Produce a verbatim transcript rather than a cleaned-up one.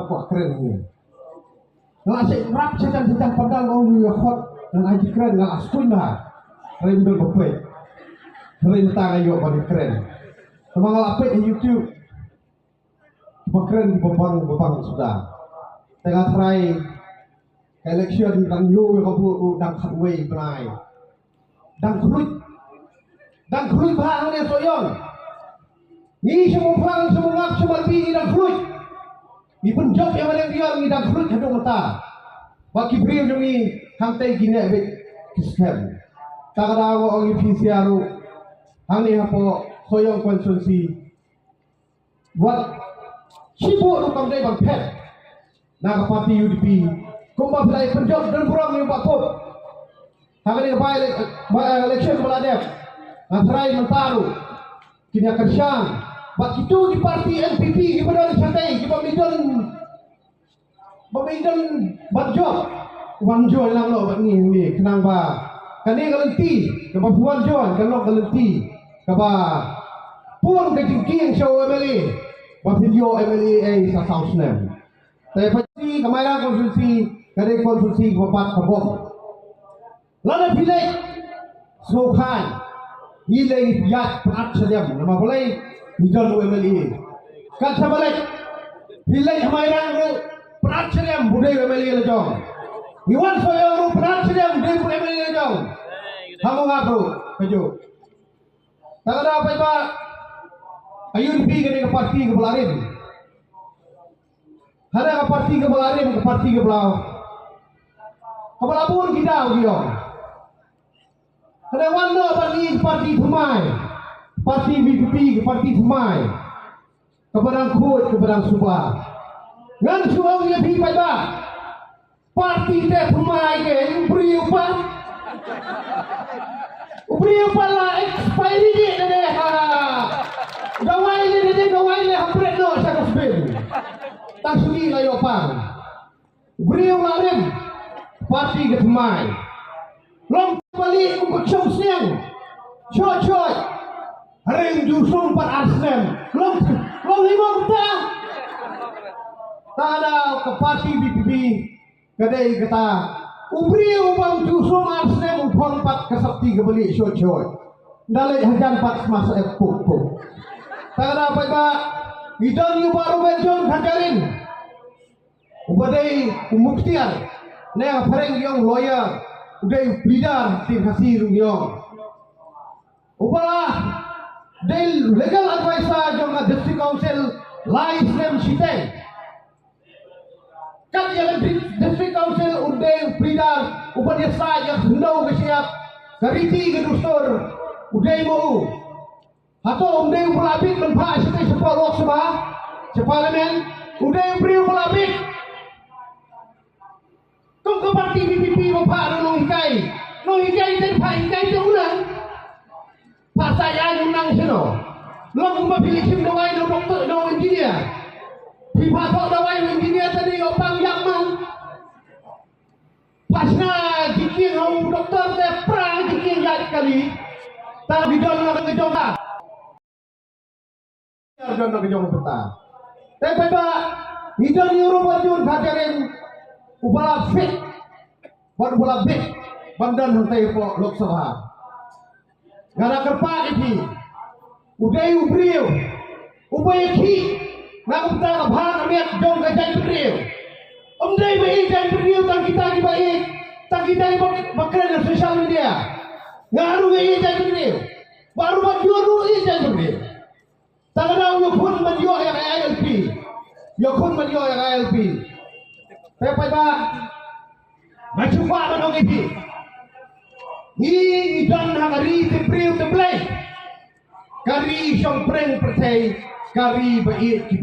Kwah kren ni. Nga la seh rap seh tang seh tang pandal ong ïa khot. Nga la ji kren nga la skun ba. Rim dong ba pek. Rim tang ayo ba di kren. Tama nga la pek di YouTube. Ba kren ba bang ba bang suda. Tengah try election dang ïoh ïa ka bu dang khatwei bnai. Dang khluit. Dang khluit ba hangne Sohiong. Ngi sha Mawphlang, sha Mawngap, sha Marbi ngi dang khluit. Ngi pynjop ïa ma leng biang ngi dang khluit haduh mynta. Ba ki briew jong ngi hangtei ki neh beit ki skhem. Ta ka daw ong ïa phi sia ruh. Hangne hapoh Sohiong constituency. Wat shibun ruh kam dei ban phet na ka party U D P. Kumba phi la ïa pynjop don burom ïa u Bah Pop. Ha kane ka by ele-, by election ba la dep. Nga tharai mynta ruh kin ïa kyrshan. Bad kitu ki party N P P kiba don shatei kiba ym don ba ym don ban jop. Wan join lang noh bad ngi hangne khnang ba kane ka lynti kaba phi wan join kan long ka lynti kaba pun ka jingkieng sha u M L A ba phin ïoh M L A ei sa saw snem. Te phi ka Mairang constituency ka dei constituency kaba pat ka bok. Lada phi leit sngewkhan ngi leit ïaid pynat shadem namar balei ngi don u M L A. Kat shaba leit phi leit ha Mairang ruh pynat shadem u dei u M L A la jong. Ngi wan Sohiong ruh pynat shadem u dei u M L A la jong. Ha Mawngap ruh kajuh. Tang da paidbah, a U D P ka dei ka party kaba la rim. Hana ka party kaba la rim, ka party kaba la, kaba la bun ki daw ki ong. Hana wan noh bad ngi ka party thymmai, party V P P ka party thymmai. Kaba dang khuid kaba dang suba. Ngan shu ong ïa phi paidbah. Party te thymmai ke u briew pat. U briew pat la expiry date ne ha. Dawai ne ne dawai ne ha pret noh sha ka sbin. Tang shu la ïoh pang. U briew la rim. Party ka thymmai. Long bali u ka chong sniang. Choi choi. Ring ju sum pat ar snem. Long long hi mong ta. Ta da ka party V P P. Ka dei kata u briew u bang ju sum ar snem u phong pat ka sopti ka bali shot shot. Nda leit hajan pat sma sa ep puk puk. Ta ka da paidbah ngi don ïa u Bah Robert John Kharjahrin. Uba dei u mukhtiar ne ha phareng ïong lawyer u dei u pleader tin Khasi ruh ïong. Uba dei legal advisor jong ka District Council lai snem shiteng. Kat ïa ka District Council u dei u pleader uba dei sa ïa khyndew ka shyiap ka riti ka dustur u dei mo u. Hato um dei u ba la bit ban phah shatei shapoh Lok Sabha sha Parliament u dei u briew ba la bit. Kum ka party V P P ba phah da nonghikai nonghikai te phah hikai te u nang. Pha sa ïa ngi nang shano. Long kumba phi leit shim dawai na u doktor na u engineer. Phi pha thok dawai na u engineer ta dei ïoh pang ïap man. Pha shna jingkieng ha u doktor te pra jingkieng ïa kali. Ta bidon na ka jong ka. Jar jon na ka jong u pynta. Te pynta ngi jon ïa u Robert John Kharjahrin u ba la fit bad u ba la bit ban don hangtai hapoh Lok Sabha. Nga da kyrpad ïa phi u dei u briew u ba ïakhih na ka bynta ka bha ka miat jong ka jaitbynriew. Ym dei ba ïeit jaitbynriew tang kita kiba ïeit tang kita kiba kren ha social media. Nga ruh nga ïeit jaitbynriew. Ba ruh ba jur ruh ïeit jaitbynriew. Tang da u ïakhun ban ïoh ïa ka I L P. Ïakhun ban ïoh ïa ka I L P. Te paidbah nga shu kwah ban ong ïa phi. Ngi ngi don ha ka ri te briew te Blei. Ka ri shong pyrthei ka ri ba ïeit ki